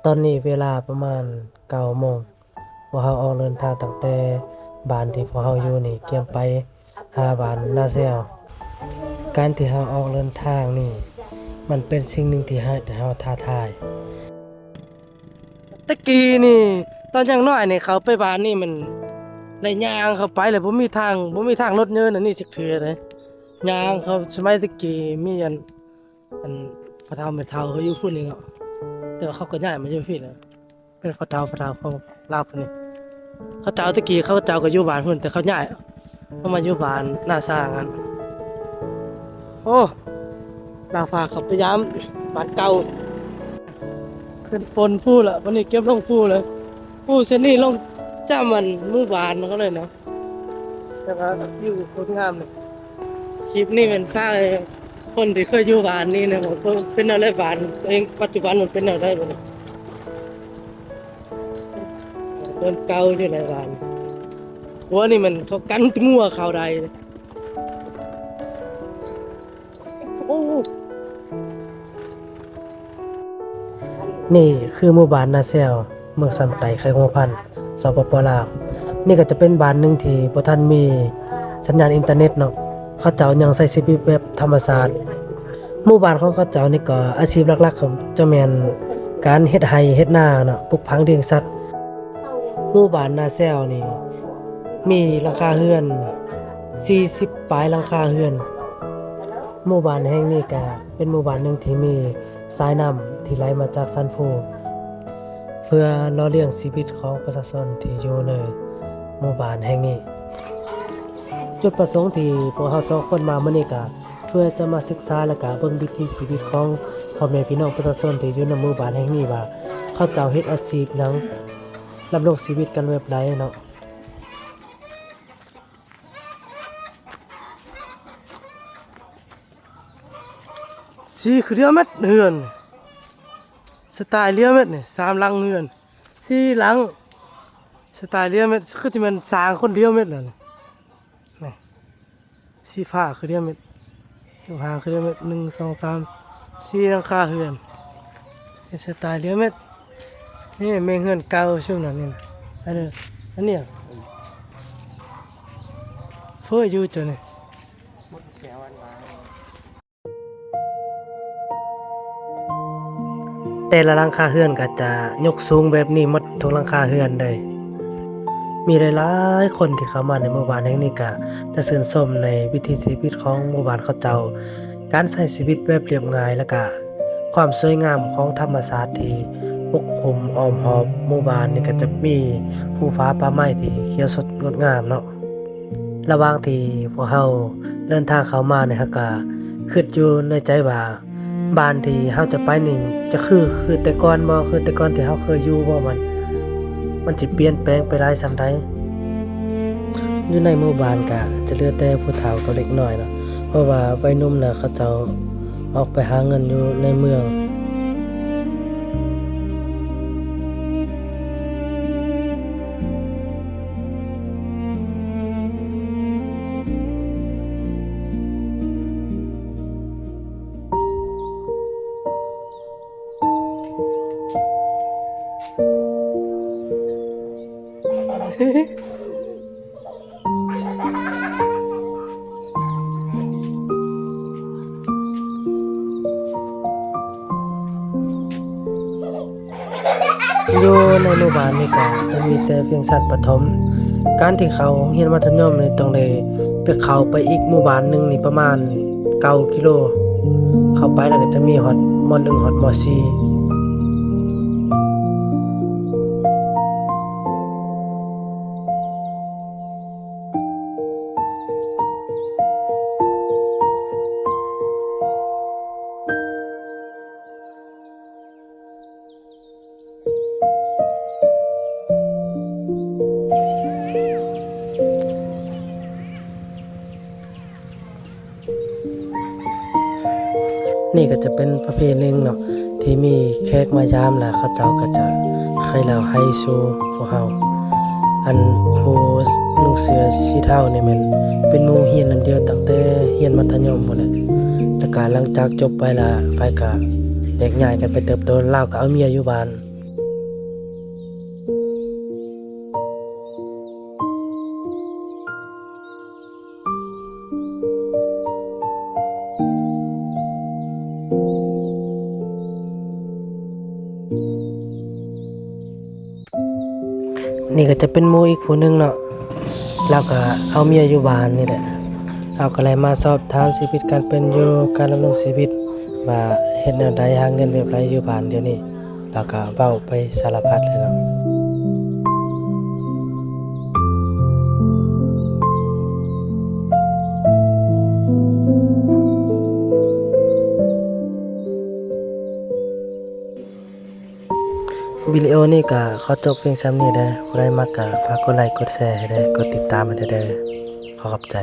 ຕອນນີ້ເວລາປະມານເກົ້າໂມງ, ພວກເຮົາອອກເດີນທາງຕັ້ງແຕ່ບ້ານທີ່ພວກເຮົາຢູ່ນີ້ ກຽມໄປຫາບ້ານນາແຊວ. ການທີ່ເຮົາອອກເດີນທາງນີ້ ມັນເປັນສິ່ງໜຶ່ງທີ່ເຮັດໃຫ້ເຮົາທ້າທາຍ. ແຕ່ກີ້ນີ້ ຕອນຍັງນ້ອຍນີ້ ເຂົ້າໄປບ້ານນີ້ມັນໄດ້ຍ່າງເຂົ້າໄປ ແລ້ວບໍ່ມີທາງ ບໍ່ມີທາງລົດເນີນອັນນີ້ຈັກເທື່ອເດ້. ຍ່າງເຂົ້າ ສະໄໝແຕ່ກີ້ມີອັນ ອັນພໍ່ເຖົ້າແມ່ເຖົ້າເຂົາຢູ່ພຸ້ນນີ້ເນາະ, ແຕ່ວ່າເຂົາກໍຍ້າຍມາຢູ່ພີ້ແລ້ວ. ເປັນພໍ່ເຖົ້າ ພໍ່ເຖົ້າຂອງລາວພຸ້ນນີ້. ເຂົາເຈົ້າແຕ່ກີ້ເຂົາເຈົ້າກໍຢູ່ບ້ານພຸ້ນ ແຕ່ເຂົາຍ້າຍເຂົ້າມາຢູ່ບ້ານນາຊ່າງຫັ້ນ. ໂອ້ ລາວພາເຂົ້າໄປຢາມບ້ານເກົ່າ. ຂຶ້ນປົນພູລະ ບັດນີ້ເກັບລົງພູເລີຍ. ພູເສັ້ນນີ້ລົງຈາກອັນໝູ່ບ້ານເຂົາເລີຍເນາະ. ແຕ່ວ່າວິວໂຄດງາມເລີຍ. ຄລິບນີ້ແມ່ນຝາກໃຫ້ຄົນທີ່ເຄີຍຢູ່ບ້ານນີ້ນະ ວ່າເປັນແນວໃດ ບ້ານຕົວເອງປັດຈຸບັນມັນເປັນແນວໃດບັດນີ້. ເລີ່ມເກົ່າຢູ່ໃນບ້ານ. ຂົວນີ້ແມ່ນເຂົາກັນງົວເຂົ້າໄດ້. ໂອ້ ນີ້ຄືໝູ່ບ້ານນາແຊວ ເມືອງຊຳໄຕ ແຂວງຫົວພັນ ສປປ ລາວ. ນີ້ກໍຈະເປັນບ້ານໜຶ່ງທີ່ບໍ່ທັນມີສັນຍານອິນເຕີເນັດເນາະ, ເຂົາເຈົ້າຍັງໃຊ້ຊີວິດແບບທຳມະຊາດ. ໝູ່ບ້ານຂອງເຂົາເຈົ້ານີ້ກໍອາຊີບຫຼັກໆ ກໍຈະແມ່ນການເຮັດໄຮ່ເຮັດນາເນາະ, ປູກຝັງລ້ຽງສັດ. ໝູ່ບ້ານນາແຊວນີ້ມີຫຼັງຄາເຮືອນສີ່ສິບປາຍຫຼັງຄາເຮືອນ. ໝູ່ບ້ານແຫ່ງນີ້ກະເປັນໝູ່ບ້ານໜຶ່ງທີ່ມີສາຍນ້ຳທີ່ໄຫຼມາຈາກສັນພູ ເພື່ອຫຼໍ່ລ້ຽງຊີວິດຂອງປະຊາຊົນທີ່ຢູ່ໃນໝູ່ບ້ານແຫ່ງນີ້. ຈຸດປະສົງທີ່ພວກເຮົາສອງຄົນມາມື້ນີ້ກະເພື່ອຈະມາສຶກສາ ແລະກະເບິ່ງວິຖີຊີວິດຂອງພໍ່ແມ່ພີ່ນ້ອງປະຊາຊົນທີ່ຢູ່ໃນໝູ່ບ້ານແຫ່ງນີ້ວ່າ ເຂົາເຈົ້າເຮັດອາຊີບຫຍັງ ດຳລົງຊີວິດກັນແບບໃດເນາະ. ສີຄືດຽວເມັດເຮືອນ, ສະໄຕລ໌ດຽວເມັດນີ້ ສາມຫຼັງເຮືອນ ສີ່ຫຼັງ ສະໄຕລ໌ດຽວເມັດ. ຄືຊິແມ່ນສ້າງຄົນດຽວເມັດລະນີ້. ນີ້ ສີຟ້າຄືດຽວເມັດ, ເຮັດຫາງຄືດຽວເມັດ ໜຶ່ງ ສອງ ສາມ ສີ່ຫຼັງຄາເຮືອນ ເຮັດສະໄຕລ໌ດຽວເມັດ. ນີ້ແມ່ນເຮືອນເກົ່າຊຸມນັ້ນນີ້ນະ. ອັນນີ້ ອັນນີ້ ເຟີ້ຢູ່ເຈົ້ານີ້. ແຕ່ລະຫຼັງຄາເຮືອນກໍຈະຍົກສູງແບບນີ້ໝົດທຸກຫຼັງຄາເຮືອນເລີຍ. ມີຫຼາຍໆຄົນທີ່ເຂົ້າມາໃນໝູ່ບ້ານແຫ່ງນີ້ກະຈະຊື່ນຊົມໃນວິຖີຊີວິດຂອງໝູ່ບ້ານເຂົາເຈົ້າ, ການໃຊ້ຊີວິດແບບລຽບງ່າຍ ແລະກະຄວາມສວຍງາມຂອງທຳມະຊາດທີ່ປົກຄຸມອ້ອມຮອບໝູ່ບ້ານນີ້ ກະຈະມີພູຜາປ່າໄມ້ທີ່ຂຽວສົດງົດງາມເນາະ. ລະຫວ່າງທີ່ພວກເຮົາເດີນທາງເຂົ້າມານີ້ ເຮົາກະຄິດຢູ່ໃນໃຈວ່າ ບ້ານທີ່ເຮົາຈະໄປນີ້ ຈະຄື ຄືແຕ່ກ່ອນບໍ່? ຄືແຕ່ກ່ອນທີ່ເຮົາເຄີຍຢູ່ບໍ່? ມັນ ມັນຊິປ່ຽນແປງໄປຫຼາຍສ່ຳໃດ? ຢູ່ໃນໝູ່ບ້ານກະຈະເຫຼືອແຕ່ຜູ້ເຖົ້າກັບເດັກນ້ອຍເນາະ, ເພາະວ່າໄວໜຸ່ມນະ ເຂົາເຈົ້າອອກໄປຫາເງິນຢູ່ໃນເມືອງ. ຢູ່ໃນໝູ່ບ້ານນີ້ກະຈະມີແຕ່ພຽງຊັ້ນປະຖົມ. ການທີ່ເຂົ້າໂຮງຮຽນມັດທະຍົມນີ້ ຕ້ອງໄດ້ໄປເຂົ້າໄປອີກໝູ່ບ້ານໜຶ່ງນີ້ປະມານເກົ້າກິໂລ. ເຂົ້າໄປແລ້ວກະຈະມີຮອດ ມໍໜຶ່ງ ຮອດ ມໍສີ່. ນີ້ກໍຈະເປັນປະເພດໜຶ່ງເນາະ ທີ່ມີແຂກມາຢາມ ແລ້ວເຂົາເຈົ້າກໍຈະໄຂເຫຼົ້າໄຮຊູພວກເຮົາ. ອັນຜູ້ນຸ່ງເສື້ອສີເທົານີ້ແມ່ນເປັນໝູ່ຮຽນນຳດຽວຕັ້ງແຕ່ຮຽນມັດທະຍົມພຸ້ນແຫຼະ. ແລ້ວກະຫຼັງຈາກຈົບໄປລະ ໃຜກະແຍກຍ້າຍກັນໄປເຕີບໂຕ, ລາວກະເອົາເມຍຢູ່ບ້ານ. ນີ້ກໍຈະເປັນໝູ່ອີກຜູ້ໜຶ່ງເນາະ, ລາວກໍເອົາເມຍຢູ່ບ້ານນີ້ແຫຼະ. ລາວກໍໄດ້ມາສອບຖາມຊີວິດການເປັນຢູ່, ການດຳລົງຊີວິດ ວ່າເຮັດແນວໃດ ຫາເງິນແບບໃດຢູ່ບ້ານດຽວນີ້. ລາວກໍເວົ້າໄປສາລະພັດເລີຍເນາະ. ວິດີໂອນີ້ກໍຂໍຈົບພຽງສ່ຳນີ້ເດີ້. ຜູ້ໃດມັກກໍຝາກກົດໄລກົດແຊໃຫ້ເດີ້, ກົດຕິດຕາມໃຫ້ເດີ້. ຂໍຂອບໃຈ.